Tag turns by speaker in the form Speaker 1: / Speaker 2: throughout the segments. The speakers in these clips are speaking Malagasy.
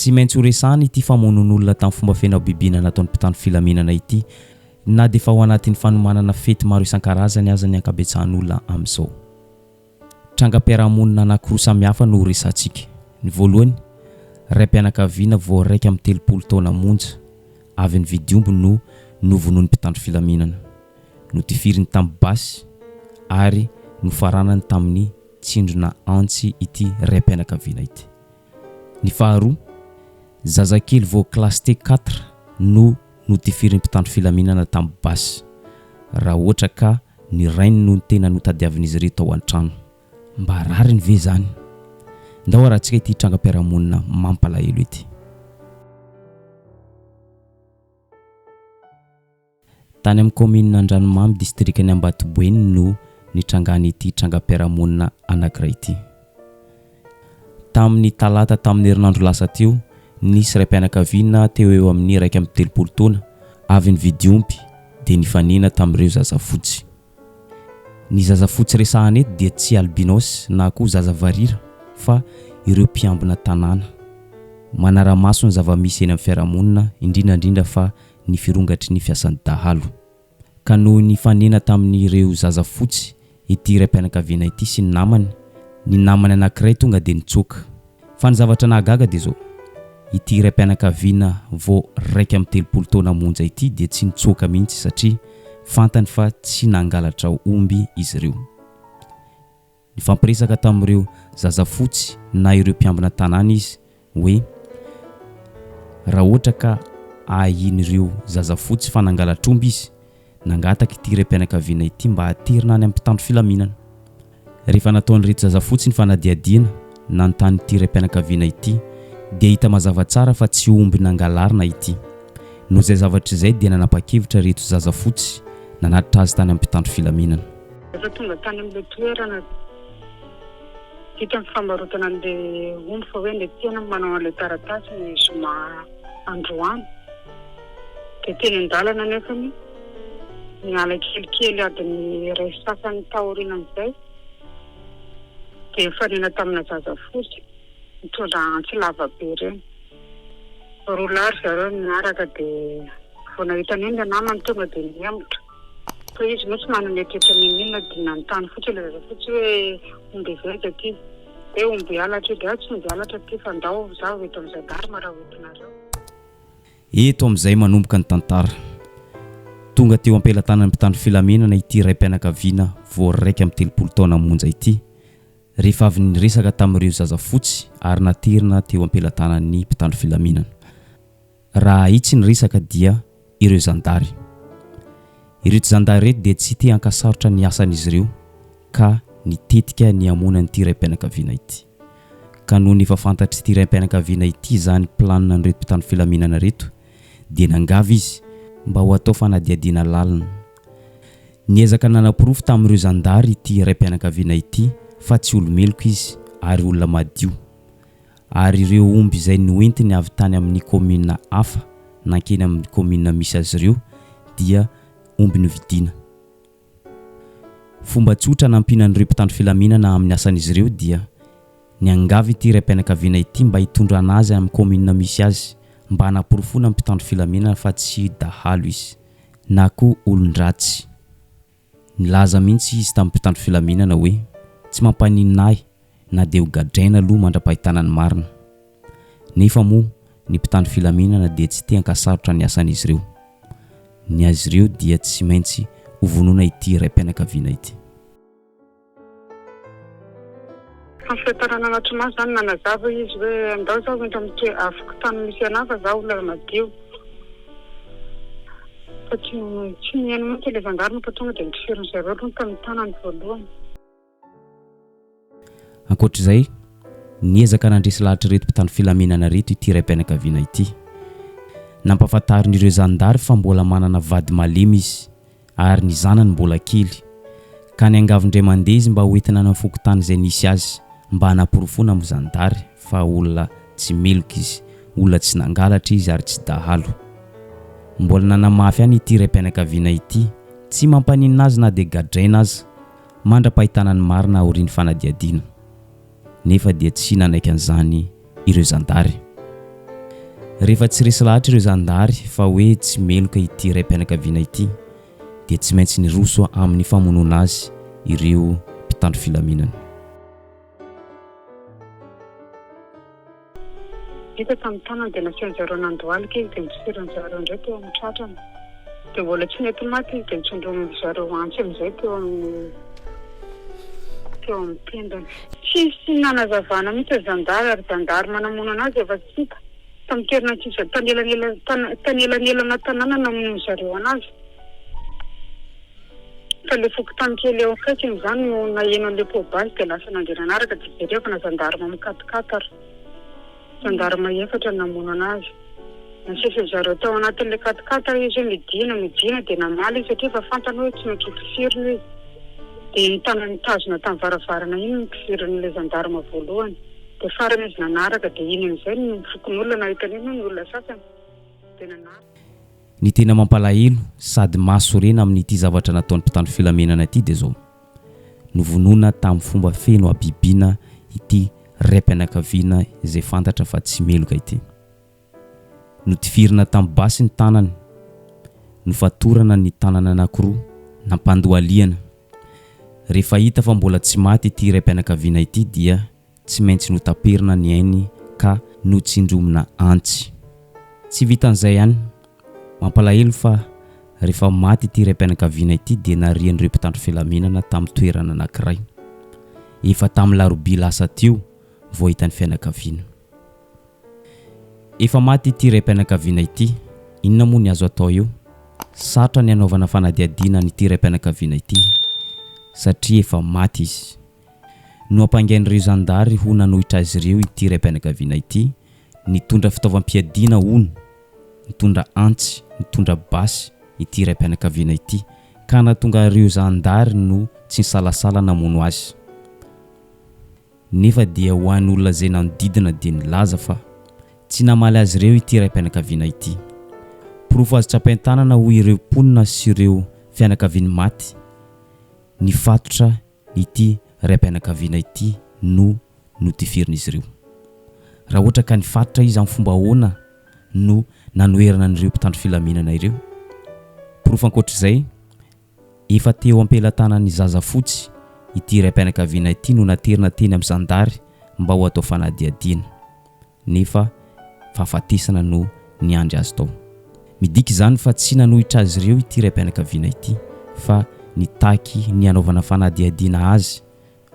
Speaker 1: Tsy maintsy horesahana ity famonoan'olona tamin'ny fomba feno habibiana nataon'ny mpitandro filaminana ity na dia efa ao anatin'ny fanomanana fety maro isan-karazany aza ny ankabetsahan'olona amin'izao. Trangam-piarahamonina anankiroa samihafa no horesahantsika. Ny voalohany, raim-pianakaviana vao 31 taona monja, avy nividy omby no novonoin'ny mpitandro filaminana. Notifiriny tamin'ny basy ary nofaranany tamin'ny tsindrona antsy ity raim-pianakaviana ity. Ny faharoa, zazakely vao classe T quatre no notifirin'ny mpitandro filaminana tamin'ny basy, raha ohatra ka ny rainy no tena notadiavin'izy ireo tao an-trano. Mba rariny ve izany? Ndao arahantsika ity trangam-piarahamonina mampalahelo ity. Tany amin'ny kaominina Andranomamy, distrikan'i Ambatoboeny no nitrangan'ity trangam-piarahamonina anankiray ity. Tamin'ny talata tamin'ny herinandro lasa teo, nisy raim-pianakaviana teo eo amin'ny 31 taona, avy nividy omby dia nifanena tamin'ireo zaza fotsy. Ny zaza fotsy resahana eto dia tsy albinos na koa zaza varira fa ireo mpiambina tanàna. Manara-maso ny zava-misy eny amin'ny fiarahamonina, indrindra indrindra fa ny firongatry ny fiasan'ny dahalo. Ka noho nifanena tamin'ireo zaza fotsy ity raim-pianakaviana ity sy ny namany, ny namany anankiray tonga dia nitsoaka. Fa ny zavatra nahagaga dia izao, ity raim-pianakaviana vao 31 taona monja ity dia tsy nitsoaka mihitsy satria fantany fa tsy nangalatra omby izy ireo. Nifampiresaka tamin'ireo zaza fotsy na ireo mpiambina tanàna izy hoe raha ohatra ka ahian'ireo zaza fotsy fa nangalatr'omby izy, nangataka ity raim-pianakaviana ity mba haterina any amin'ny mpitandro filaminana. Rehefa nataon'ireto zaza fotsy ny fanadihadiana, nanontany ity raim-pianakaviana ity, dia hita mazava tsara fa tsy omby nangalarina ity. Noho izay zavatra izay dia nanapa-kevitra ireto zaza fotsy nanatitra azy tany amin'ny mpitandro filaminana.
Speaker 2: Rehefa tonga tany amin'ilay toerana vita ny famarotana an'ilay omby fa hoe ny tena manao an'ilay taratasy ny zoma androany dia teny an-dalana nefany niala kelikely adiny iray sy sasany taorianan'izay dia nifanena tamina zaza fotsy nitondra antsy lava be ireny. Roa lahy ry zareo niaraka dia vao nahita an'iny ilay namany tonga dia nihemotra. Fa izy moa tsy manana eritreritra n'inon'inona dia nanontany fotsiny ilay zaza fotsy hoe omby avy aiza ity? Dia omby halatra io dia tsy omby halatra ity fa ndao za ho eto amin'ny gendarme raha ho entinareo.
Speaker 1: Eto amin'izay manomboka ny tantara. Tonga teo am-pelatanan'ny mpitandro filaminana ity raim-pianakaviana vao 31 taona monja ity, rehefa avy niresaka tamin'ireo zaza fotsy ary naterina teo am-pelatanan'ny mpitandro filaminana. Raha ahitsy ny resaka dia ireo zandary. Ireto zandary ireto dia tsy te hankasarotra ny asan'izy ireo ka nitetika ny hamono an'ity raim-pianakaviana ity. Ka nony efa fantatr'ity raim-pianakaviana ity izany planina an'ireto mpitandro filaminana ireto dia nangavy izy mba ho atao fanadihadiana lalina. Niezaka nanaporofo tamin'ireo zandary ity raim-pianakaviana ity fa tsy olo-meloka izy ary olona madio. Ary ireo omby izay noentiny avy tany amin'ny kaominina hafa nankeny amin'ny kaominina misy azy ireo dia omby novidiana. Fomba tsotra hanampiana an'ireo mpitandro filaminana amin'ny asan'izy ireo dia niangavy ity raim-pianakaviana ity mba hitondrana azy any amin'ny kaominina misy azy mba hanaporofoana amin'ny mpitandro filaminana fa tsy dahalo izy na koa olon-dratsy. Nilaza mihitsy izy tamin'ny mpitandro filaminana hoe tsy mampaninona ahy na dia ho gadraina aloha mandra-pahitana ny marina. Nefa moa ny mpitandro filaminana dia tsy te hankasarotra ny asan'izy ireo. Ny azy ireo dia tsy maintsy ho vonoina ity raim-pianakaviana ity.
Speaker 2: Fahafantarana anaty-maso izany, nanazava izy hoe andao zaho hoento amin'ny toe fokontany misy anah fa zaho olona madio. Fa tsy tsy nihaino mihitsy ilay gendarme fa tonga dia notifirin'ny zareo aloha tamin'ny tanany voalohany.
Speaker 1: Ankoatra izay, niezaka nandresy lahatra ireto mpitandro filaminana ireto ity raim-pianakaviana ity. Nampahafantarin'ireo zandary fa mbola manana vady malemy izy ary ny zanany mbola kely, ka niangavy indray mandeha izy mba hoentina any amin'ny fokontany izay nisy azy mba hanaporofoana amin'ny zandary fa olona tsy meloka izy, olona tsy nangalatra izy ary tsy dahalo. Mbola nanamafy ihany ity raim-pianakaviana ity, tsy mampaninona azy na dia gadraina aza. mandra-pahitana ny marina aorian'ny fanadihadiana, nefa dia tsy nanaiky an'izany ireo zandary. Rehefa tsy resy lahatra ireo zandary fa hoe tsy meloka ity raim-pianakaviana ity dia tsy maintsy niroso amin'ny famonoana azy ireo mpitandro filaminana.
Speaker 2: Vita tamin'ny tanany dia nasian-dry zareo nandohalika izy dia notsifirin-dry zareo indray teo amin'ny tratrany. Dia mbola tsy nety maty izy dia notsindromin-dry zareo antsy amin'izay teo amin'ny teo amin'ny tendany. Tsisy nanazavana mihitsy ny zandary ary zandary manamono anazy efa tsy hita. Tamin'ny toerana tsisy tany tanelanelana tanàna namonoan-dry zareo anazy. Fa ilay fokontany kely eo akaikiny izany no naheno an'ilay poa-basy dia lasa nandeha nanaraka dia jerevana zandarma mikatikata ary zandarma efatra no namono anazy. Nasesin'ny zareo tao anatin'ilay katikata izy hoe midina, midina dia namaly izy satria efa fantany hoe tsy maintsy hotifirina izy. Dia iny tanany nitazona tamin'ny varavarana iny no notifirin'ilay zandarma voalohany. Dia farany izy nanaraka dia iny amin'izay no fokonolona nahita an'iny hoy ny olona sasany dia nanaraka.
Speaker 1: Ny tena mampalahelo sady mahasorena amin'ity zavatra nataon'ny mpitandro filaminana ity dia izao, novonoina tamin'ny fomba feno habibiana ity raim-pianakaviana izay fantatra fa tsy meloka ity. Notifirina tamin'ny basy ny tanany, nofatorana ny tanana anankiroa, nampandohalihana. Rehefa hita fa mbola tsy maty ity raim-pianakaviana ity dia Tsy maintsy notaperina ny ainy ka notsindromina antsy. Tsy vitan'izay ihany, mampalahelo fa rehefa maty ity raim-pianakaviana ity dia narian'ireo mpitandro filaminana tamin'ny toerana anankiray. Efa tamin'ny larobia lasa teo vao hitan'ny fianakaviana. Efa maty ity raim-pianakaviana ity, inona moa ny azo atao eo? Sarotra ny hanaovana fanadihadiana an'ity raim-pianakaviana ity satria efa maty izy. Nohampangain'ireo zandary ho nanohitra azy ireo ity raim-pianakaviana ity, nitondra fitaovam-piadiana hono, nitondra antsy, nitondra basy ity raim-pianakaviana ity, ka nahatonga ireo zandary no tsy nisalasala namono azy. Nefa dia ho an'ny olona izay nanodidina dia nilaza fa tsy namaly azy ireo ity raim-pianakaviana ity. Porofo azo tsapain-tanana hoy ireo mponina sy ireo fianakavian'ny maty, nifatotra ity raim-pianakaviana ity no notifirin'izy ireo. Raha ohatra ka nifatotra izy amin'ny fomba ahoana no nanoherana an'ireo mpitandro filaminana ireo? Porofo ankoatr'izay, efa teo am-pelatanan'ny zaza fotsy ity raim-pianakaviana ity no naterina teny amin'ny zandary mba ho atao fanadihadiana. nefa fahafatesana no niandry azy tao. Midika izany fa tsy nanohitra azy ireo ity raim-pianakaviana ity fa nitaky ny hanaovana fanadihadiana azy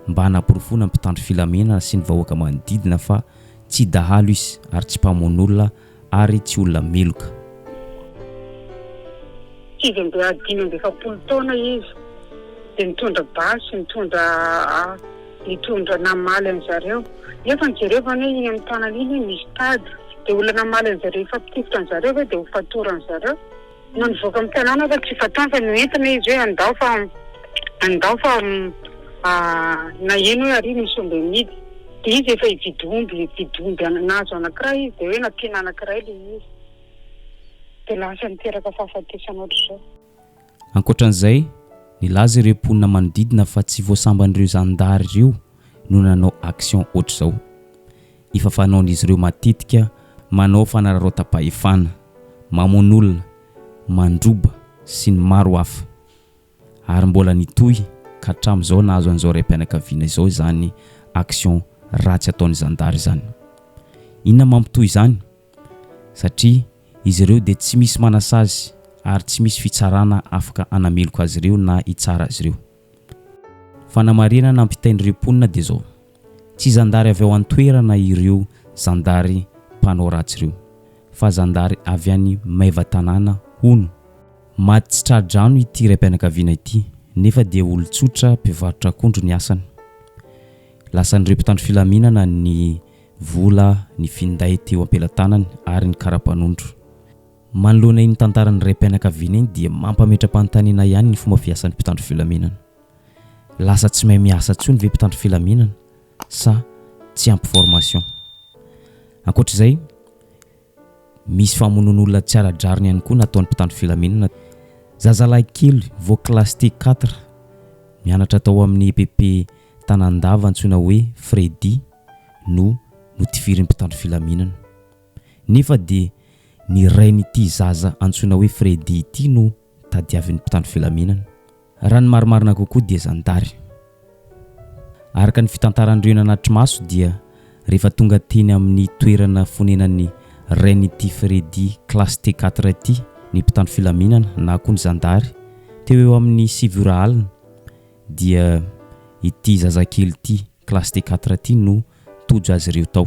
Speaker 1: mba hanaporofoana ny mpitandro filaminana sy ny vahoaka manodidina fa tsy dahalo izy ary tsy mpamono olona ary tsy olona meloka.
Speaker 2: 45 taona izy dia nitondra basy, nitondra nitondra namaly an'zareo. Nefa ny jereo anie iny amin'ny tanana iny misy tady. Dia olona namaly an'zareo hifampitifitra an'zareo ve dia ho fatoran'zareo? Na nivoaka amin'ny tanàna aza tsy fatany fa noentina izy hoe andao fa andao fa naheno hoe ary misy omby amidy. Dia izy efa hividy omby, hividy omby nahazo anankiray izy dia hoe nampiana anankiray ilay izy. Dia lasa niteraka fahafatesana ohatr'izao.
Speaker 1: Ankoatra an'izay, nilaza ireo mponina manodidina fa tsy voasamban'ireo zandary ireo no nanao action ohatr'izao. Efa fanaon'izy ireo matetika manao fanararaotam-pahefana, mamono olona, mandroba sy ny maro hafa. Ary mbola nitohy ka hatramin'izao nahazo an'izao raim-pianakaviana izao izany action ratsy ataon'ny zandary izany. Inona mampitohy izany? Satria izy ireo dia tsy misy manasazy ary tsy misy fitsarana afaka hanameloka azy ireo na hitsara azy ireo. Fanamarihana nampitain'ireo mponina dia izao, tsy zandary avy ao an-toerana ireo zandary mpanao ratsy ireo, fa zandary avy any Maevatanàna hono. Maty tsy tra-drano ity raim-pianakaviana ity, nefa dia olon-tsotra mpivarotra akondro ny asany. Lasan'ireo mpitandro filaminana ny vola, ny finday teo am-pelatanany ary ny kara-panondro. Manoloana iny tantaran'ny raim-pianakaviana iny dia mampametra-panontaniana ihany ny fomba fiasan'ny mpitandro filaminana. Lasa tsy mahay miasa intsony ve mpitandro filaminana sa tsy ampy formation? Ankoatra izay, misy famonoan'olona tsy ara-drariny ihany koa nataon'ny mpitandro filaminana. Zazalahy kely vao classe T4 mianatra tao amin'ny EPP Tanandava antsoina hoe Freddy no notifirin'ny mpitandro filaminana. Nefa dia. Ny rain'ity zaza antsoina hoe Freddy ity no tadiavin'ny mpitandro filaminana. Raha ny marimarina kokoa dia zandary. Araka ny fitantaran'ireo nanatri-maso dia rehefa tonga teny amin'ny toerana fonenan'ny rain'ity Freddy classe T4 ity ny mpitandro filaminana na koa ny zandary teo eo amin'ny sivy ora alina dia ity zazakely ity classe T4 ity no tojo azy ireo tao.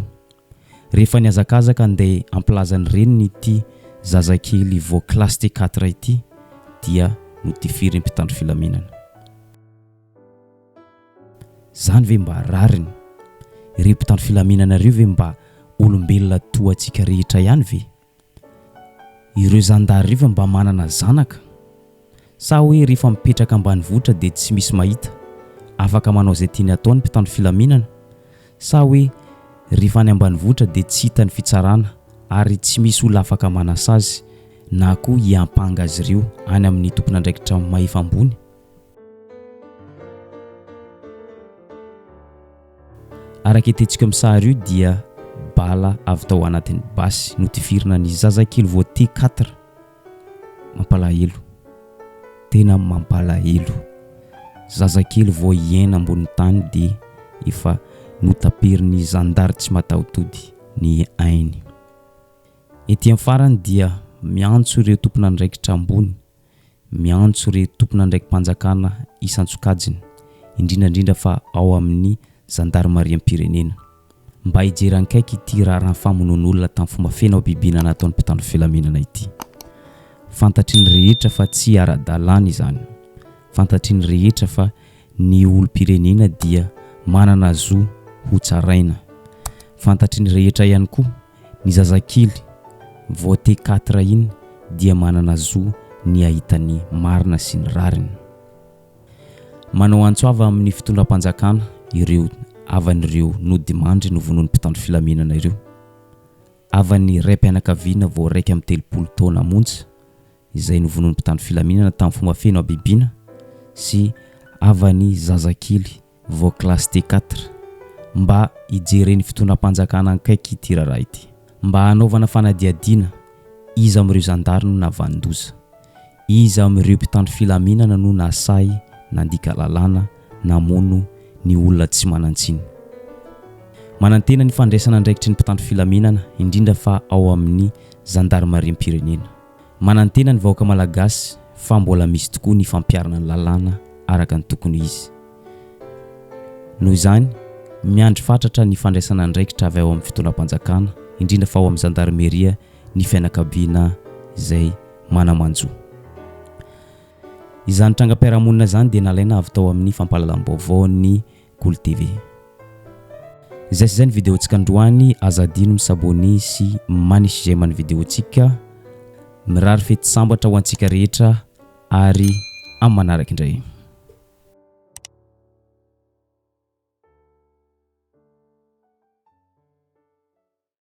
Speaker 1: Rehefa nihazakazaka andeha hampilaza ny reniny ity zazakely vao classe T4 ity dia notifirin'ny mpitandro filaminana. Zany ve mba rariny? Ireo mpitandro filaminana ireo ve mba olombelona toa antsika rehetra ihany ve? Ireo zandary ireo ve mba manana zanaka? Sa hoe rehefa mipetraka ambanivohitra dia tsy misy mahita, afaka manao izay tiany atao ny mpitandro filaminana? Sa hoe rehefa any ambanivohitra dia tsy hita ny fitsarana ary tsy misy olona afaka manasazy na koa hiampanga azy ireo any amin'ny tompon'andraikitra mahefa ambony? Araka ity hetsika amin'ny sary io dia bala avy tao anatin'ny basy notifirina ny zazakely vao T4. Mampalahelo. Tena mampalahelo. Zazakely vao hiaina ambonin'ny tany dia efa notaperin'ny zandary tsy mataho-tody ny ainy. Ety amin'ny farany dia miantso ireo tompon'andraikitra ambony Miantso ireo tompon'andraiki-panjakana isan-tsokajiny, indrindra indrindra fa ao amin'ny zandarimariam-pirenena, mba hijery ankaiky ity raharaha famonoan'olona tamin'ny fomba feno habibiana nataon'ny mpitandro filaminana ity. Fantatry ny rehetra fa tsy ara-dalàna izany. Fantatry ny rehetra fa ny olom-pirenena dia manana zo hotsaraina. Fantatry ny rehetra ihany koa Ny zazakely vao T4 iny dia manana zo ny hahita ny marina sy ny rariny. Manao antso ava amin'ny fitondram-panjakana ireo havan'ireo nodimandry novonoin'ny mpitandro filaminana ireo. Havan'ny raim-pianakaviana vao 31 taona monja izay novonoin'ny mpitandro filaminana tamin'ny fomba feno habibiana sy havan'ny zazakely vao classe T4 mba hijeren'ny fitondram-panjakana akaiky ity raharaha ity. Mba hanaovana fanadihadiana iza amin'ireo zandary no nahavanon-doza? Iza amin'ireo mpitandro filaminana no nahasahy nandika lalàna namono ny olona tsy manan-tsiny? Manantena ny fandraisana andraikitry ny mpitandro filaminana, indrindra fa ao amin'ny zandarimariam-pirenena. Manantena ny vahoaka malagasy fa mbola misy tokoa ny fampiharana ny lalàna araka ny tokony ho izy. Noho izany, miandry fatratra ny fandraisana andraikitra avy ao amin'ny fitondram-panjakana, indrindra fa ao amin'ny zandarimeria ny fianakaviana izay mana-manjo. Izany trangam-piarahamonina izany dia nalaina avy tao amin'ny fampahalalam-baovaon'ny Kolo TV. Izay sy izay ny vidéo-ntsika androany, aza adino mi s'abonner sy manisy j'aime ny vidéo-ntsika. Mirary fety sambatra ho antsika rehetra ary amin'ny manaraka indray.